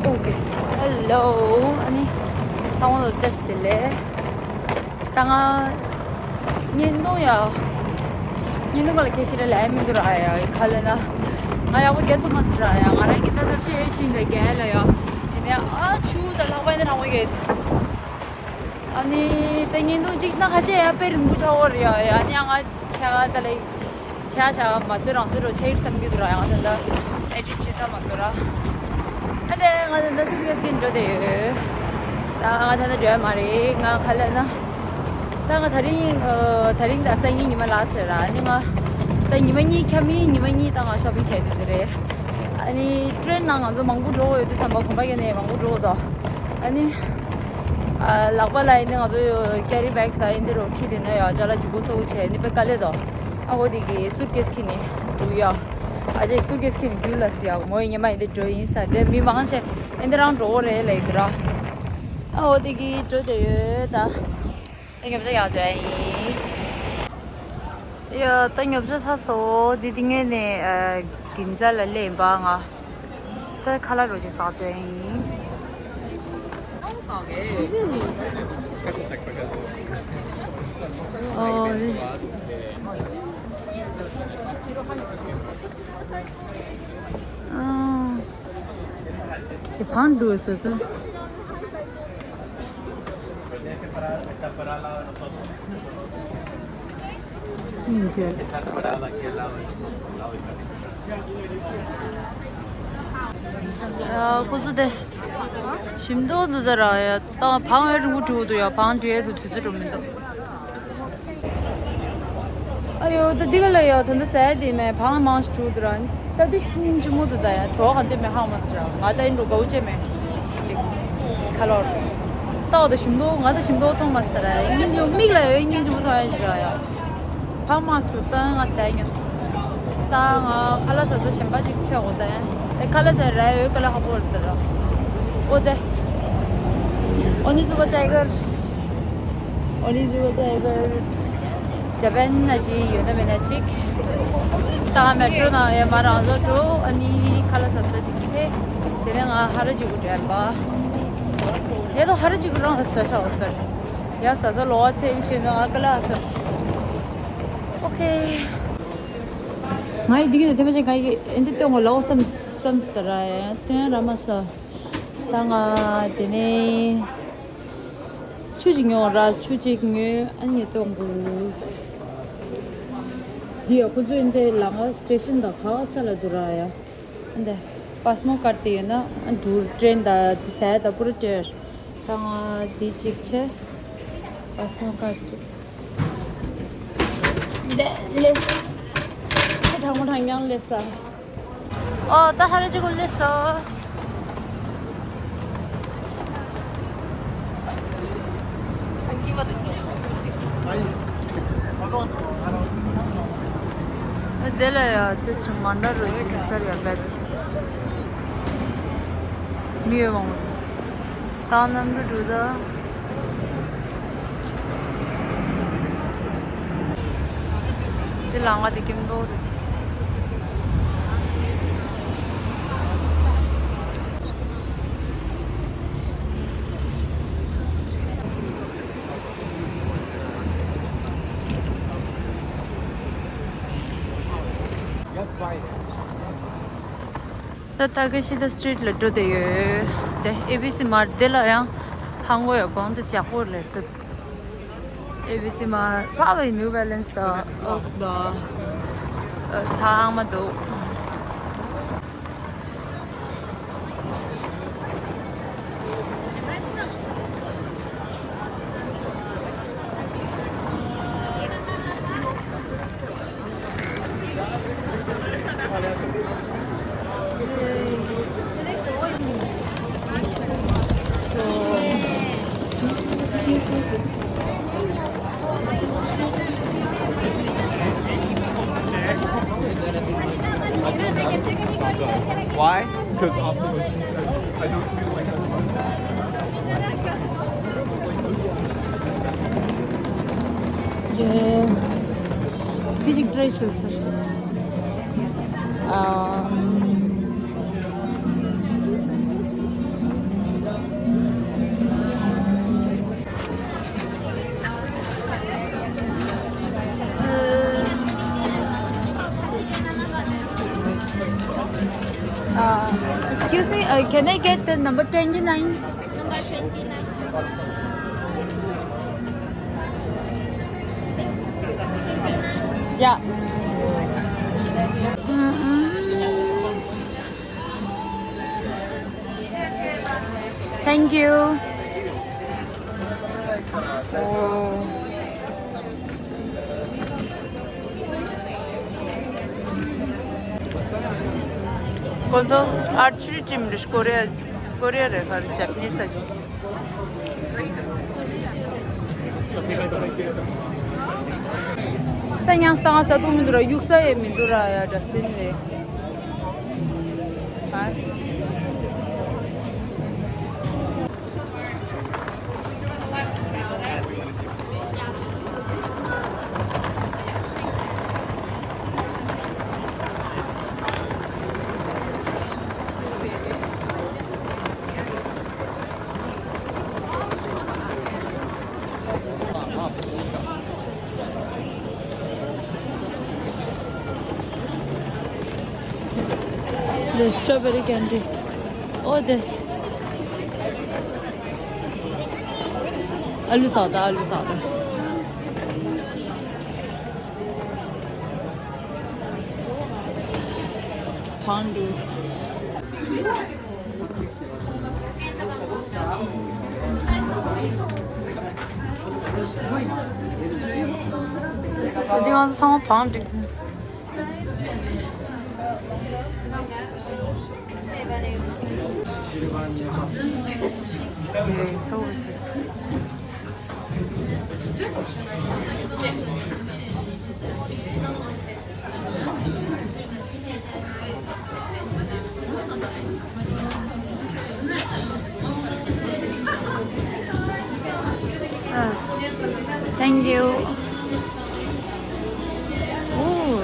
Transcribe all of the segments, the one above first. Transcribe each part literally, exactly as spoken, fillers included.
ཨོ་ཀེ། ཧེ་ལོ། ཨ་ནི་ཚང་མ་ལ་བཀྲ་ཤིས་བདེ་ལེགས། ད་ང་བརྙན་ཐུང་ཡ། བརྙན་ཐུང་ག་ལ་སྐད་ཆ་རེ་ལབ་ཡ་མི་འདུག་ར་ཡ། ག་ལབ་ན། ང་ཡག་པོ་རྒྱག་ཐུབ་མ་སོང་ར་ཡ། ང་རང་གི་ད་ཐབས་ཤེས་ཡོད་ཕྱིན་ད་རྒྱག་ལ་ཡ། དེ་ནས་ཨ་ཆུ་ད་ལྷགས་པ་ཡིན་ན་རང་དབང་ཡོད། ཨ་ནི་ད་བརྙན་ཐུང་གཅིག་ན་ཁ་ཤས་ཡ་དཔེ་རིང་པོ་ཆགས་ཡོད་རེད་ཡ། ཡ་ཨ་ནི་ང་ཆ་ད་ལེ། ཆ་ཆ་མ་བཟོས་རང་བཟོས་རོ་ཆ་ཡིར་བསམ་གྱི་འདུག་ར་ཡང་ད་ལྟ་ཨེ་ཌིཊ་བྱེད་ས་མ་བཟོས་ར། ཨ་ནི་ང་ད་ལྟ་སུཊ་ཀེས་གྱིས་འགྲོ་བསྡད་ཡོད། ད་ང་ད་ལྟ་འགྲོ་ཡ་མ་རེད། ང་ག་ལབ་ན། ད་ང་དེ་རིང་ཨ་དེ་རིང་ད་སང་ཉིན་ཉི་མ་ལ་སི་ཊི་རེད་ར། ཨ་ནི་ང་ད་ཉི་མ་གཉིས་ཁྱབ་མིན་ཉི་མ་གཉིས་ད་ང་ཤོ་པིང་བྱས་དུས་ཚོད་རེད། ཨ་ནི་ཊེན་ནང་ང་ཚོ་མང་པོ་འགྲོ་གི་ཡོད་དུས་ཙམ་པ་གོམ་པ་རྒྱག་ནས་མང་པོ་འགྲོ་གི་འདུག་ཨ་ནི་ཨ་ལག་པ་ལ་ཡིན་ནའི་ང་ཚོ་ཀེ་རི་བེག་ས་ཡིན་དེ་རོ་ཁྱེར་དེ་ན་ཡ་ཅ་ལག་རྒྱུག་པོ་ཚོ་བྱས་ནི་དཔེ་དཀའ་ལས་དོ། ཨ་འོ་དེ་གི་སུཊ་ཀེས་ཁྱེར་ནས་འགྲོ་ཡ། ཨ་ཅེ་སུཊ་ཀེས་ཁྱེར་ནས་རྒྱུག་ལ་སི་ཡ་མོ་ཡི་ཉི་མ་ཡིན་དེ་འགྲོ་ཡིན་ས་དེ་མི་མང་ཆེ་ཡིན་དེ་རང་འགྲོ་གི་རེད་ལབ་ཀྱི་ར། ཨ་འོ་དེ་གི་འགྲོ་བསྡད་ཡོད་ད། ད་ཉོ་ཆ་ཡག་བྱས་ཡིན། ཡ་ད་ཉོ་ཆ་ཚར་སོང་། འདི་འདི་ངས་ནས་ཨ་གིན་ཛ་ལ་སླེབས་ཡིན་པ་ང་། ད་ཁ་ལག་རོ་ཅིག་ཟ་བྱས་ཡིན། ཨོ། ཨ། དེ་བང་འགྲོ་ཟེར་ད། ཨིན་ཇི། ཨ་ཁོ་ཚོ་དེ་ཞིམ་མདོག་འདུག་ད་ར་ཡ། ད་བང་ཨེ་རིང་པོ་འགྲོ་འདུག་ཡ། བང་འགྲོ་ཡ་དུ་དུས་ཚོད་འགྲོ་མི་འདུག་ཨ་ཡོ། ད་འདི་ག་ལ་ཡོ། ད་འདི་ཟ་ཡ་དེ་མེད། བང་མང་ཞིག་འགྲོ་འདུག་ར། ད་དུ་སྙིང་རྗེ་མོ་འདུག་ད་ཡ། གྲོགས་ག་འདི་མེད་ཧ་མ་སི་ར། ང་ད་ཡིན་འགྲོ་དགའ་བོ་བྱས་མེད་ཅིག་ཁ་ལོར། ད་འོ་ད་ཞིམ་མདོག་ང་ད་ཞིམ་མདོག་མཐོང་མ་སི་ད་ར། སྙིང་རྗེ་མོ་མིག་ལ་ཡོད། སྙིང་རྗེ་མོ་མཐོང་ཡ་ཞིག་ར་ཡ། བང་མང་ཞིག་ད་ང་ཟ་ཡ་ཉོབ་སི། ད་ང་ཁ་ལག་ཟ་ས་གཞན་པ་ཅིག་འཚོལ་དགོས་ད་ཡ། ཨེ་ཁ་ལག་ཟ་ར་ཡོད་ཁ་ལག་ཧ་གོ་ར་ད་ར། འོ་དེ། ཨོ་ནི་ཟུ་ག་ཅའི་གར། ཨོ་ནི་ཟུ་ག་ཅའི་གར། ཇ་པན་ན་ཅི་ཡོད་ན་མེད་ན་ཅིག་ད་མེ་ཊྲོ་ནང་ཡ་མ་རང་བཟོ་འགྲོ། ཨ་ནི་ཁ་ལག་ཟ་ས་ཅིག་འཚོལ། དེ་ནས་ང་ཧ་ར་ཅིག་གུ་འགྲོ་ཡ་པ། ཡ་ད་ཧ་ར་ཅིག་གུ་རང་ཟ་ས་ཟ་ས། ཡ་ཟ་ས་ལོ་བ་ཚེ་ཡིན་ཤེས་ན་ང་ཁ་ལག་ཟ། ཨོ་ཁེ། ང་ཡི་འདི་གི་དེ་མ་ཅན་ང་ཡི་ཨེ་འདི་སྟོན་གོ་ལའོ་བསམ་བསམ་སི་ད་ར་ཡ། སྟོན་ར་མ་ས། ད་ང་དེ་ནས་ཆུ་ཅིག་ཉོ་ར། ཆུ་ཅིག་ཉོས། ཨ་ནི་སྟོན་གོ། འདི་ཡ་ཁོ་ཚོ་ཨེ་འདི་ལ་ང་སི་ཊེ་ཤན་དང་ག་ས་ལ་འདུག་ར་ཡ། ཨ་འདི་པཱ་སི་མོ་ཀར་དེ་ཡོད་ན་འགྲུལ་ཊེན་དང་དེ་ཟ་ཡ་ད་པུ་ར་སྟེར། ད་ང་འདི་ཅིག་བྱས། པཱ་སི་མོ་ཀར་ཅིག་འདི་ལེས། ཁྱེད་གྲང་མོ་གྲང་རྐྱང་ལེས་ས། ཨོ་ད་ཧ་ར་ཅིག་གོ་ལེས་སོ། དེ་ལ་ཡ་དེ་ཚོ་མ་འདྲ་རུ་ཡིན་ས་རེད་པས། མི་ཡོད་མང་པོ། ད་གནམ་གྲུ་འགྲོ་ད། འདི་ལ་ང་དེ་ཀེམ་ཏོ་རེད། ད་ད་ག་ཤི་ད་སི་ཊི་རིཊ་ལ་འགྲོ་བསྡད་ཡོད། དེ་ཨེ་བི་སི་མར་དེ་ལ་ཡང་ཧང་གོ་ཡ་གོང་དེ་ཡག་པོ་རེད་འདུག་ཨེ་བི་སི་མར་ཕ་བའི་ནིའུ་བེ་ལན་སི་དང་ཨོག་དང་ཚང་མ་འདུག Why? Because afterwards, I don't feel like I want to. ཡེ། འདི་ཅིག་ཊ་རའི་བྱོས་ཟེར། ཨམ། Excuse me, uh, can I get the number twenty-nine? Yeah. Thank you. ཁོ་ཚོ་ཨར་ཅི་རི་ཊིམ་རེད། ཀོ་རི་ཡ་ཀོ་རི་ཡ་རེད། ག་རེ་ཇ་པ་ནིས་ས་ཅིག་ད་ཡང་སྟངས་ས་དུ་མི་འདུག་ར། གཡུག་ས་ཡེ་མི་འདུག་ར། ཡ་ཌ་སི་པིན་རེད། The strawberry candy. Oh, the ཨ་ལུ་ཟ་ད། ཨ་ལུ་ཟ་ད། Fondue. ད་དེ་ང་ཚོ་ཚང་མ་བང་སྒྲིག Thank you. Ooh.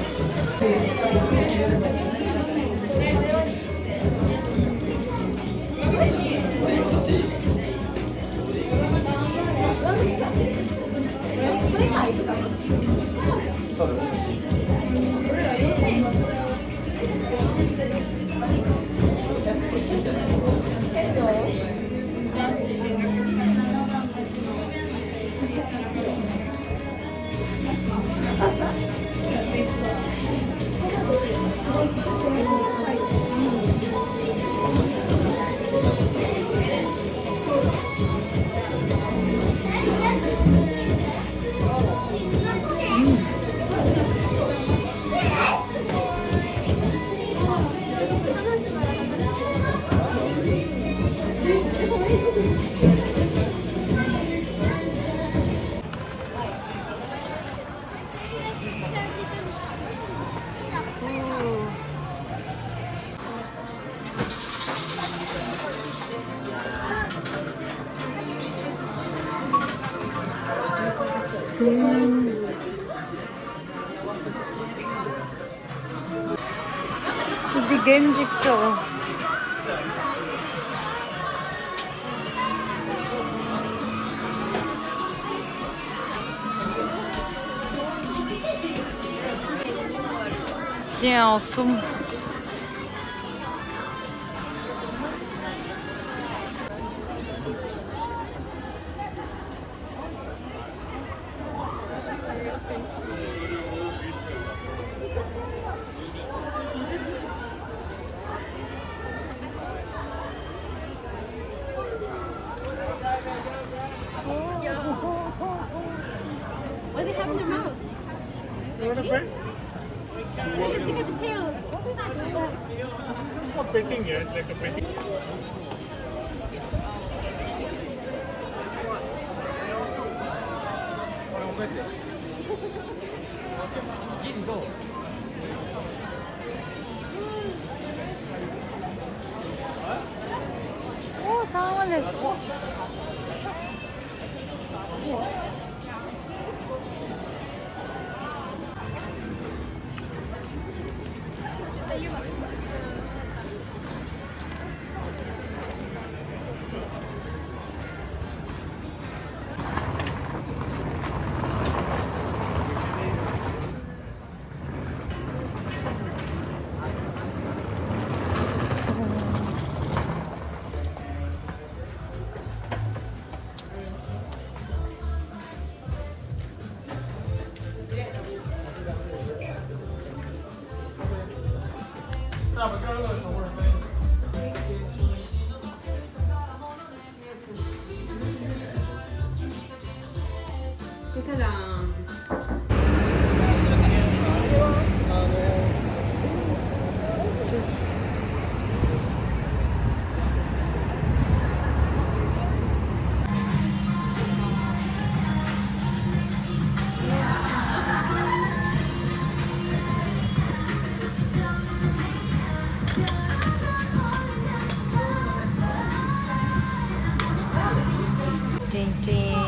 འདི་རྒན་གཅིག་ཚོ། དེ་ཡང་གསུམ། What do they have in their mouth? What a bird. Look at, look at the tail. It's not petting yet, like a petting. ཨོ་ཚང་མ་ལས་སོ། ཀྲིང་ཀྲིང་